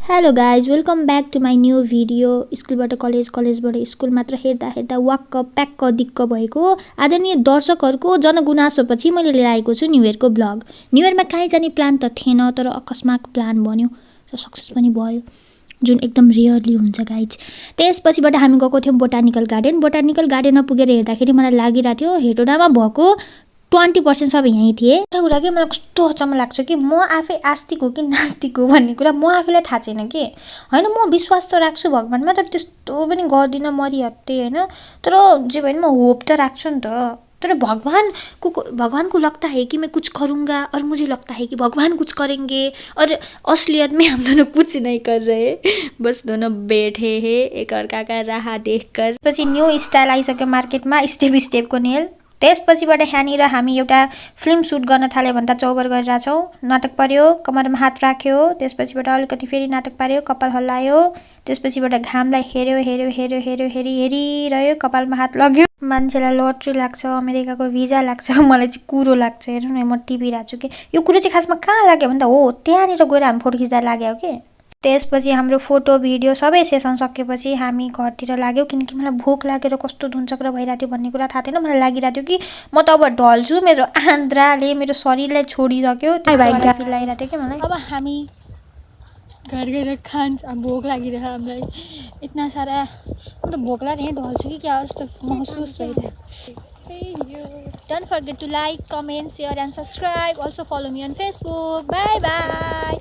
Hello guys welcome back to my new video. स्कुलबाट college, कलेजबाट school मात्र हेर्दा हेर्दा वाक्क प्याक्क दिक्क भएको आदरणीय दर्शकहरूको जनगुनासोपछि मैले लिएर आएको छु न्यू इयरको ब्लग। न्यू इयरमा कहीँ जाने प्लान त थिएन, तर अकस्मात प्लान बन्यो र सक्सेस पनि भयो, जुन एकदम रेयरली हुन्छ गाइज। त्यसपछिबाट हामी गएको थियौँ बोटानिकल गार्डन। बोटानिकल गार्डनमा पुगेर हेर्दाखेरि मलाई लागिरहेको थियो हेटौडामा भएको 20% सब यहीँ थिए। एउटा कुरा के मलाई कस्तो अचम्म लाग्छ कि म आफै आस्तिक हो कि नास्तिक हो भन्ने कुरा म आफैलाई थाहा छैन कि होइन। म विश्वास त राख्छु भगवानमा, तर त्यस्तो पनि गर्दिनँ मरिहत्ते होइन। तर जे भयो म होप त राख्छु नि त। तर भगवान को लगता है कि मैं कुछ करूँगा और मुझे लगता है कि भगवान कुछ करेंगे और असलियत में हम दोनों कुछ नहीं कर रहे, बस दोनों बैठे हैं एक अर्का का राह देखकर। पछि न्यू स्टाइल आइसक्यो मार्केटमा, स्टेपको नेल। त्यसपछिबाट यहाँनिर हामी एउटा फिल्म सुट गर्न थाल्यो भन्दा चौबर गरिरहेछौँ। नाटक पर्यो, कमरमा हात राख्यो, त्यसपछिबाट अलिकति फेरि नाटक पार्यो, कपाल हल्लायो, त्यसपछिबाट घामलाई हेरिरह्यो, कपालमा हात लग्यो। मान्छेलाई लटरी लाग्छ, अमेरिकाको भिजा लाग्छ, मलाई चाहिँ कुरो लाग्छ। हेर्नु न म टिपिरहेको छु कि यो कुरो चाहिँ खासमा कहाँ लाग्यो भन्दा हो त्यहाँनिर गएर हामी फोटो खिच्दा लाग्यो कि। त्यसपछि हाम्रो फोटो भिडियो सबै सेसन सकेपछि हामी घरतिर लाग्यौँ, किनकि मलाई भोक लागेर कस्तो धुनचक्र भइरहेको थियो भन्ने कुरा थाहा थिएन। मलाई लागिरहेको थियो कि म त अब ढल्छु, मेरो आन्द्राले मेरो शरीरलाई छोडिसक्यो, त्यो फिल लागिरहेको थियो कि मलाई। अब हामी घर गएर खान्छ, भोक लागिरहेको हामीलाई इतना सारा, म त भोक लागेर यहीँ ढल्छु कि क्या जस्तो महसुस भइरहेको। Don't forget to like, comment, share and subscribe. Also follow me on Facebook. Bye bye.